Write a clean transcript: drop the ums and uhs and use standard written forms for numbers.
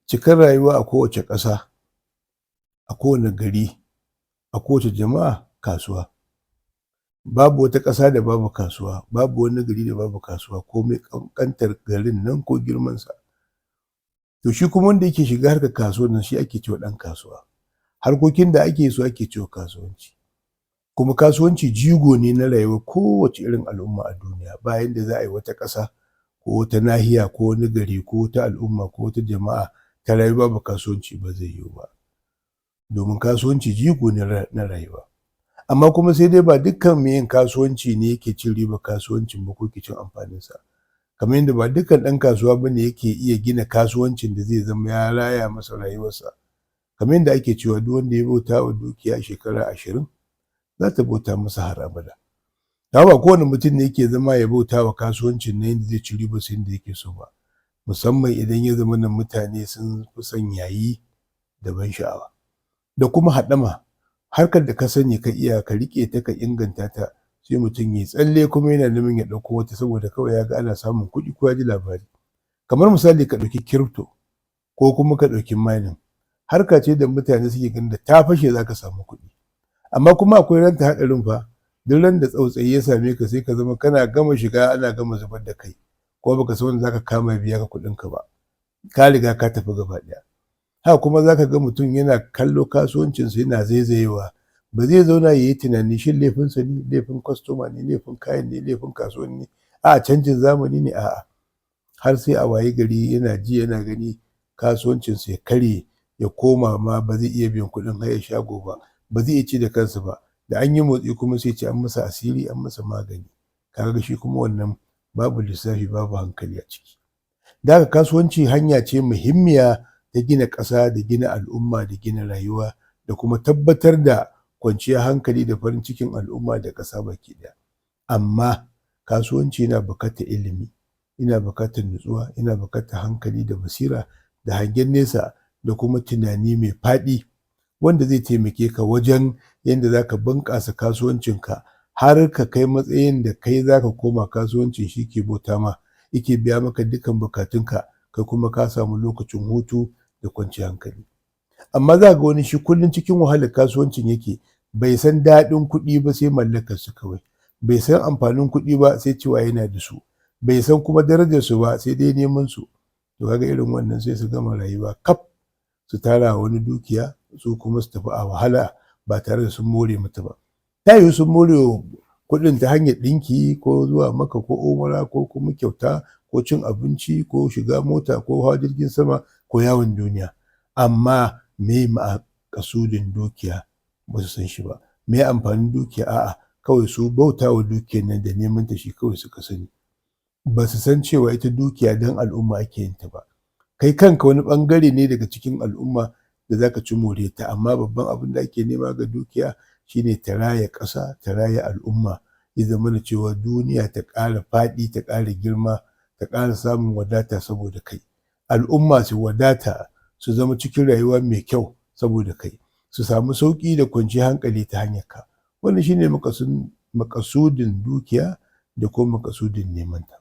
Cikar rayuwa a kowace ƙasa, a kowane gari, a kowace jama'a, kasuwa. Babu wata ƙasa da babu kasuwa, babu wani gari da babu kasuwa, komai ƙanƙantar garin nan ko girmansa. To shi kuma wanda yake shiga harkar kasuwar nan shi ake cewa ɗan kasuwa. Harkokin da ake so ake cewa kasuwanci. Kuma kasuwanci jigo ne na rayuwar kowace irin al'umma a duniya. Ba yanda za a yi wata ƙasa ko wata nahiya ko wani gari ko wata al'umma ko wata jama'a ta rayu babu kasuwanci, ba zai yiwu ba. Domin kasuwanci jigo ne na rayuwa. Amma kuma sai dai ba dukkan mai yin kasuwanci ne yake cin ribar kasuwancin ba ko yake cin amfaninsa. Kamar yadda ba dukkan ɗan kasuwa ba ne yake iya gina kasuwancin da zai zama ya raya masa rayuwarsa. Kamar yadda ake cewa, duk wanda ya bauta wa dukiya shekara 20, za ta bauta masa har abada. Amma ba kowane mutum ne yake zama ya bauta wa kasuwancin nan yadda zai ci ribarsa yadda yake so ba. Musamman idan ya zamana mutane sun fi son yayi da ban sha'awa. Da kuma haɗama, harkar da ka sani ka iya, ka riƙe ta, ka inganta ta, sai mutum ya yi tsalle kuma yana neman ya ɗauko wata saboda kawai ya ga ana samun kuɗi ko ya ji labari. Kamar misali, ka ɗauki crypto ko kuma ka ɗauki mining. Harka ce da mutane suke ganin da ta fashe za ka samu kuɗi. Amma kuma akwai nata haɗarin fa, duk ran da tsautsayi ya same ka, sai ka zama kana gama shiga ana gama zubar da kai, kuma baka san wanda za ka kama ya biya ka kuɗinka ba. Ka riga ka tafi gaba ɗaya. Haka kuma za ka ga mutum yana kallo kasuwancinsa yana zaizayewa, ba zai zauna ya yi tunani shin laifinsa ne, laifin kwastoma ne, laifin kayan ne, laifin kasuwan ne, a'a, canjin zamani ne, a'a. Har sai a wayi gari yana ji yana gani kasuwancinsa ya karye, ya koma ma ba zai iya biyan kuɗin hayar shago ba, ba zai iya ci da kansa ba. Da an yi motsi kuma sai ya ce an masa asiri, an masa magani. Ka ga shi kuma wannan babu lissafi, babu hankali a ciki. Da haka kasuwanci hanya ce muhimmiya ta gina ƙasa da gina al'umma da gina rayuwa da kuma tabbatar da kwanciyar hankali da farin cikin al'umma da ƙasa baki ɗaya. Amma kasuwanci yana buƙatar ilimi, yana buƙatar nutsuwa, yana buƙatar hankali da basira da hangen nesa da kuma tunani mai faɗi wanda zai taimake ka wajen yanda za ka bunƙasa kasuwancinka har ka kai matsayin da kai za ka koma kasuwancin shi ke bauta ma, yake biya maka dukkan buƙatunka, kai kuma ka samu lokacin hutu da kwanciyar hankali. Amma za ka ga wani shi kullum cikin wahalar kasuwancin yake, bai san daɗin kuɗi ba sai mallakar su kawai, bai san amfanin kuɗi ba sai cewa yana da su, bai san kuma darajar su ba sai dai neman su. To kaga irin wannan sai su gama rayuwa kaf su tara wa wani dukiya, su kuma su tafi a wahala ba tare da sun more mata ba. Ta yiwu sun more kuɗin ta hanyar ɗinki ko zuwa Makka ko umra ko kuma kyauta ko cin abinci ko shiga mota ko hawa jirgin sama ko yawon duniya. Amma meye maƙasudin dukiya, ba su san shi ba. Meye amfanin dukiya? A'a, kawai su bauta wa dukiyar nan da neman ta shi kawai suka sani. Ba su san cewa ita dukiya don al'umma ake yin ta ba. Kai kanka wani ɓangare ne daga cikin al'umma da za ka ci moriyarta, amma babban abin da ake nema ga dukiya shine ta raya ƙasa, ta raya al'umma, ya zamana cewa duniya ta ƙara faɗi, ta ƙara girma, ta ƙara samun wadata saboda kai. Al'umma su wadata, su zama cikin rayuwa mai kyau saboda kai, su samu sauƙi da kwanciyar hankali ta hanyar ka. Wannan shine maƙasudin dukiya da kuma maƙasudin neman ta.